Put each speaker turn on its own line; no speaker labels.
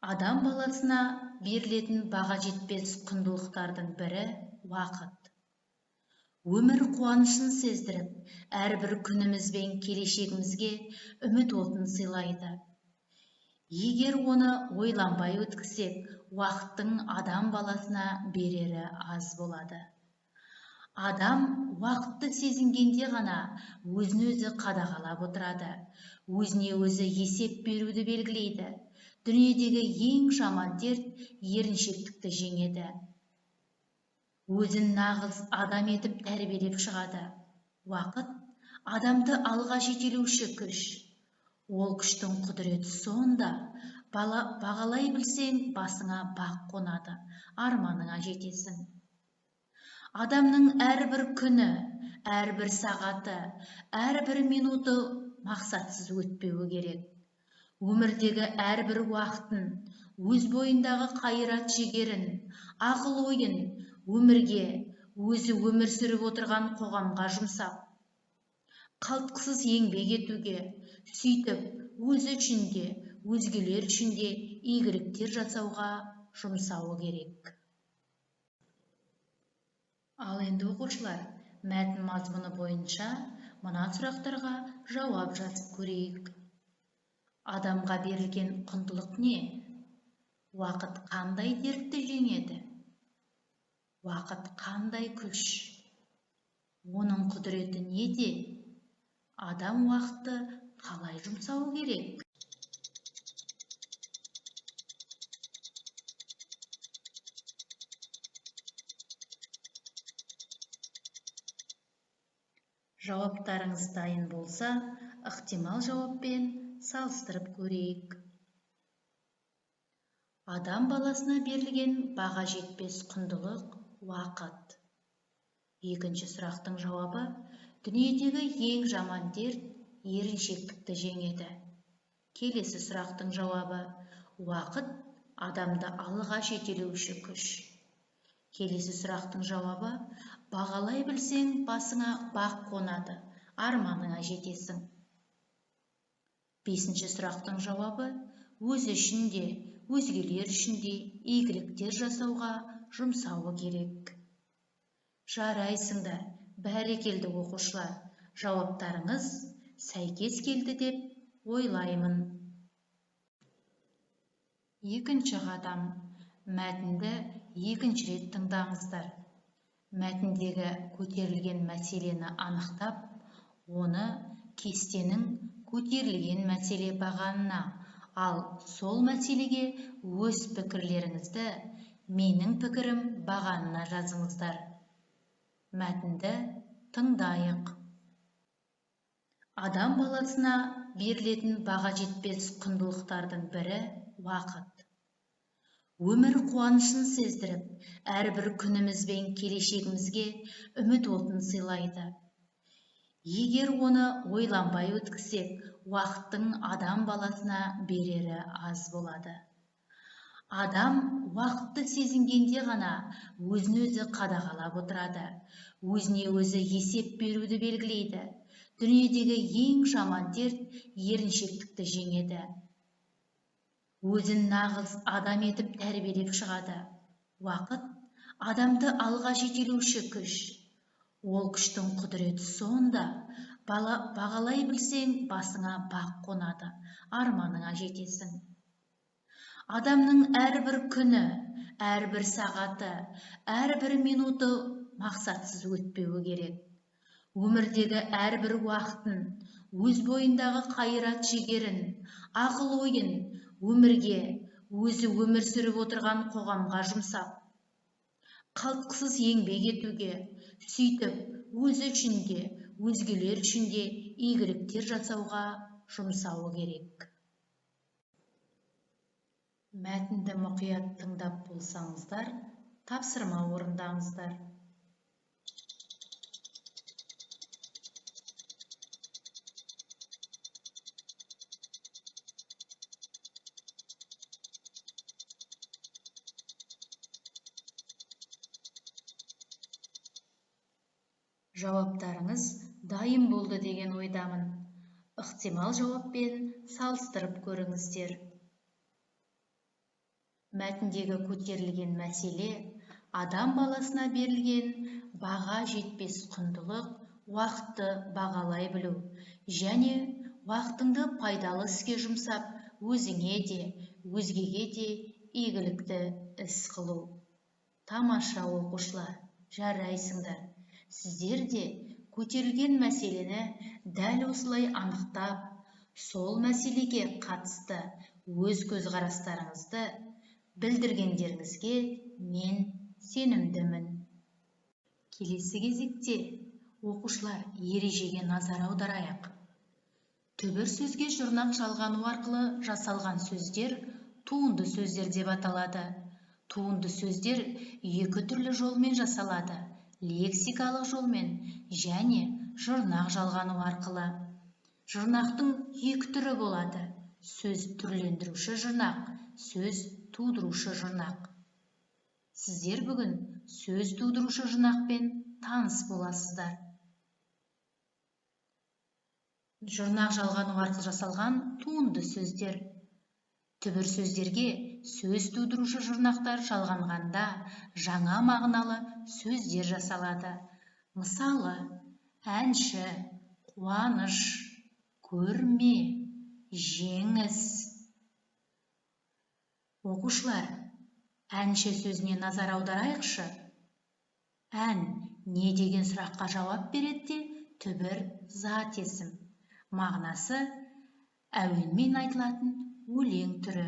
Адам баласына берілетін баға жетпес құндылықтардың бірі уақыт. Өмір қуанышын сездіріп, әрбір күніміз бен келешегімізге үміт отын сыйлайды. Егер оны ойланбай өткізсек, уақыттың адам баласына берері аз болады. Адам уақытты сезінгенде ғана өзін-өзі қадағалап отырады, өзіне өзі есеп беруді белгілейді. Дүниедегі ең жаман дерт еріншектікті жеңеді. Өзін нағыз адам етіп тәрбиелеп шығады. Уақыт адамды алға жетелеуші күш. Ол күштің құдіреті сонда, бағалай білсең, басыңа бақ қонады, арманыңа жетесің. Адамның әрбір күні, әрбір сағаты, әрбір минуты мақсатсыз өтпеуі керек. Өмірдегі әрбір уақытын, өз бойындағы қайрат жігерін, ақыл ойын өмірге, өзі өмір сүріп отырған қоғамға жұмсап, қалтқысыз еңбек етуге, сөйтіп өзі үшін де, өзгелер үшін де игіліктер жасауға жұмсауы керек. Ал енді оқушылар, мәтін мазмұны бойынша мына сұрақтарға жауап жазып көрейік. Адамға берілген құндылық не? Уақыт қандай дертті жеңеді? Уақыт қандай күш? Оның құдіреті неде? Адам уақытты қалай жұмсауы керек? Жауаптарыңыз дайын болса, ықтимал жауаппен салыстырып көрейік. Адам баласына берілген баға жетпес құндылық уақыт. Екінші сұрақтың жауабы дүниедегі ең жаман дерт еріншектікті жеңеді. Келесі сұрақтың жауабы уақыт адамды алға жетелеуші күш. Келесі сұрақтың жауабы бағалай білсең басыңа бақ қонады, арманыңа жетесің. Бесінші сұрақтың жауабы өзі үшін де, өзгелер үшін де игіліктер жасауға жұмсауы керек. Жарайсыңдар, бәрекелді оқушылар, жауаптарыңыз сәйкес келді деп ойлаймын. Екінші қадам. Мәтінді екінші рет тыңдаңыздар. Мәтіндегі көтерілген мәселені анықтап, оны кестенің көтерілген мәселе бағанына, ал сол мәселеге өз пікірлеріңізді менің пікірім бағанына жазыңыздар. Мәтінді тыңдайық. Адам баласына берілетін баға жетпес құндылықтардың бірі уақыт. Өмір қуанышын сездіріп, әрбір күніміз бен келешегімізге үміт отын сыйлайды. Егер оны ойланбай өткізсек, уақыттың адам баласына берері аз болады. Адам уақытты сезінгенде ғана өзін-өзі қадағалап отырады, өзіне өзі есеп беруді белгілейді. Дүниедегі ең жаман дерт еріншектікті жеңеді. Өзін нағыз адам етіп тәрбиелеп шығады. Уақыт адамды алға жетелеуші күш. Ол күштің құдіреті сонда, бағалай білсең, басыңа бақ қонады, арманыңа жетесің. Адамның әрбір күні, әрбір сағаты, әрбір минуты мақсатсыз өтпеуі керек. Өмірдегі әрбір уақытын, өз бойындағы қайрат жігерін, ақыл ойын өмірге, өзі өмір сүріп отырған қоғамға жұмсап, қалтқысыз еңбек етуге, сөйтіп өзі үшін де, өзгелер үшін де игіліктер жасауға жұмсауы керек. Мәтінді мұқият тыңдап болсаңыздар, тапсырма орындаңыздар. Жауаптарыңыз дайын болды деген ойдамын. Ықтимал жауаппен салыстырып көріңіздер. Мәтіндегі көтерілген мәселе адам баласына берілген баға жетпес құндылық, уақытты бағалай білу және уақытыңды пайдалы іске жұмсап, өзіңе де, өзгеге де игілікті іс қылу. Тамаша, оқушылар, жарайсыңдар. Сіздер де көтерілген мәселені дәл осылай анықтап, сол мәселеге қатысты өз көзқарастарыңызды білдіргендеріңізге мен сенімдімін. Келесі кезекте, оқушылар, ережеге назар аударайық. Түбір сөзге жұрнақ жалғану арқылы жасалған сөздер туынды сөздер деп аталады. Туынды сөздер екі түрлі жолмен жасалады: лексикалық жолмен және жұрнақ жалғану арқылы. Жұрнақтың екі түрі болады: сөз түрлендіруші жұрнақ, сөз тудырушы жұрнақ. Сіздер бүгін сөз тудырушы жұрнақпен таныс боласыздар. Жұрнақ жалғану арқылы жасалған туынды сөздер. Түбір сөздерге сөз тудырушы жұрнақтар жалғанғанда жаңа мағыналы сөздер жасалады. Мысалы, әнші, қуаныш, көрме, жеңіс. Оқушылар, әнші сөзіне назар аударайықшы. Ән не деген сұраққа жауап береді де, түбір зат есім. Мағынасы әуенмен айтылатын өлең түрі.